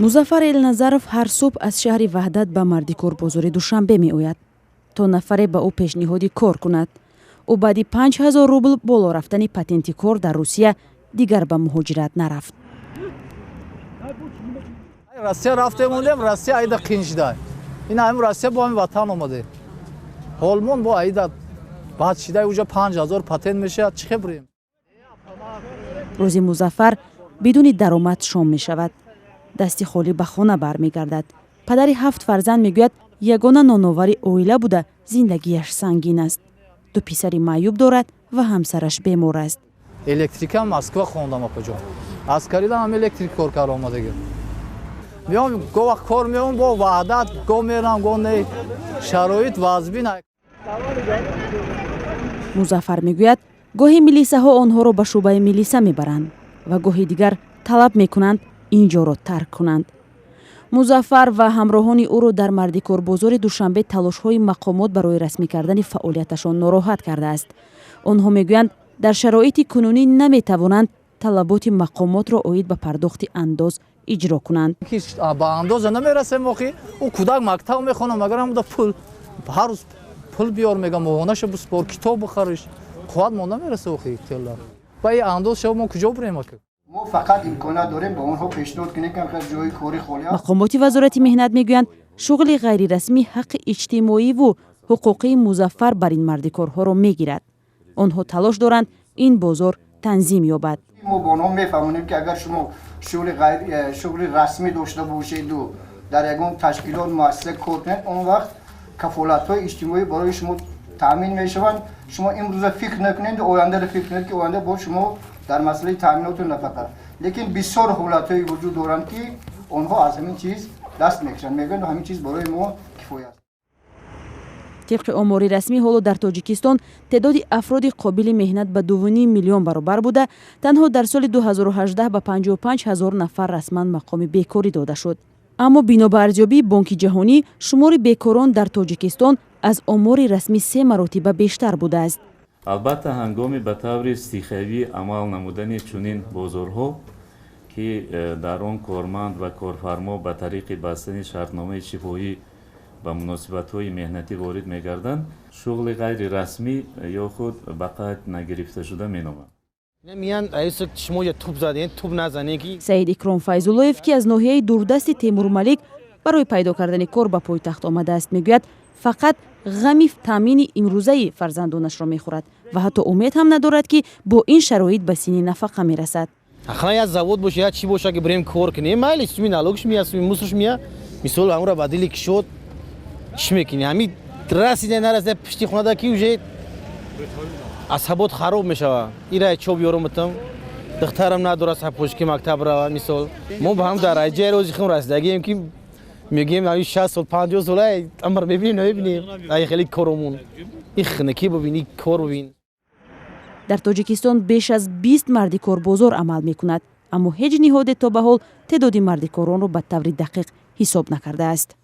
Музаффар Элназаров ҳар субҳ аз шаҳри Ваҳдат ба мардикорбозори Душанбе меояд, то нафаре ба ӯ пешниҳоди кор кунад. Ӯ баъди 5000 рубл боло рафтани патенти кор дар Русия дигар ба муҳоҷират нарафт. Россия рафтем, омадем, Россия айда қин шида. Ин ҳамин Россия бо ҳамин ватан омаде. Ҳолмон бо айда баъд шида, уҷа 5000 патент мешавад, чӣ хел бурем? Рӯзи Музаффар бидуни даромад шом мешавад. Дасти холӣ ба хона бармегардад. Падари ҳафт фарзанд мегӯяд, ягона ноновари оила буда, зиндагиаш сангин аст. Ду писари маъюб дорад ва ҳамсараш бемор аст. Электрика Москва хондам, апаҷон. Аскаридан ҳам электрик кор карда омадагӣ. Меом, го вақт кор меом, бо ваҳдат го мерам, го не, шароит вазбин. Музаффар мегӯяд, гоҳе милисаҳо онҳоро ба шӯъбаи милиса мебаранд ва гоҳи дигар талаб мекунанд ин ҷоро тарк кунанд. Музаффар ва ҳамроҳони ӯро дар мардикорбозори Душанбе талошҳои мақомот барои расмӣ кардани фаъолияташон нороҳат кардааст. Онҳо мегӯянд, дар шароити кунунӣ наметавонанд талаботи мақомотро оид ба пардохти андоз иҷро кунанд. Ки ба андоза намерасем охи. Ӯ кӯдак мактаб мехонам, агар ҳамуда пул ҳар рӯз пул биёр мегам, моҳонаша биспор, китоб бихариш, қувват мо намерасе охи. Тела ба и андоз шава, мо куҷо бурем ака? Мо фақат имконият дорем ба онҳо пешниҳод кунем, ки ҷои кори холӣ аст. Мақомоти Вазорати меҳнат мегӯянд, шуғли ғайрирасмӣ ҳаққи иҷтимоиву ҳуқуқии музаффар бар ин мардикорҳоро мегирад. Онҳо талош доранд, ин бозор танзим ёбад. Мо ба онҳо мефаҳмонем, ки агар шумо шуғли расмӣ дошта бошеду дар ягон ташкилот, муассиса кор кунед, он вақт кафолатҳои иҷтимоӣ барои шумо таъмин мешаванд. Шумо имрӯза фикр накунед, ояндаро фикр кунед, ки оянда бо шумо дар масъалаи таъминоту нафақа. Лекин бисёр ҳолатҳое вуҷуд доранд, ки онҳо аз ҳамин чиз даст мекашанд, мегӯянд, ҳамин чиз барои мо кифоя аст. Тибқи омори расмӣ, ҳоло дар Тоҷикистон теъдоди афроди қобили меҳнат ба 2,5 миллион баробар буда, танҳо дар соли 2018 ба 55 ҳазор нафар расман мақоми бекорӣ дода шуд. Аммо бино ба арзёбии Бонки Ҷаҳонӣ, шумори бекорон дар Тоҷикистон аз омори расмӣ се маротиба бештар будааст. Албатта, ҳангоми ба таври стихиявӣ амал намудани чунин бозорҳо, ки дар он корманд ва корфармо ба тариқи бастани шартномаи шифоҳӣ ба муносибатҳои меҳнатӣ ворид мегарданд, шуғли ғайрирасмӣ ё худ ба қайд нагирифташуда меноманд. Миян раиса, шумо я туп заден, туп назанен ки. Саид Икром Файзуллоев, ки аз ноҳияи дурдасти Темурмалик барои пайдо кардани кор ба пойтахт омадааст, мегӯяд, фақат ғами таъмини имрӯзаи фарзандонашро мехӯрад ва ҳатто умед ҳам надорад, ки бо ин шароит ба синни нафақа мерасад. Ахлан я завод боша, я чӣ боша, ки бирем кор кунем, майли, суми налогш мия, суми мусорш мия, мисол, ҳамура ба дили кишод чӣ мекунӣ? Ҳами расида нарасида пишти хонада, ки уже асабот хароб мешава. Ира чоп ёрум битам, духтарам надора сапошки мактаб рава. Мисол, мо ба ҳам дар аҷаи рози хум расидагием, ки мегӯем, ҳами 60 сол, 50 сол амр мебинем, намебинем. Ай хеле коромун и хинакӣ бубин, и кор бубин. Дар Тоҷикистон беш аз 20 мардикорбозор амал мекунад, аммо ҳеҷ ниҳоде то ба ҳол теъдоди мардикоронро ба таври дақиқ ҳисоб накардааст.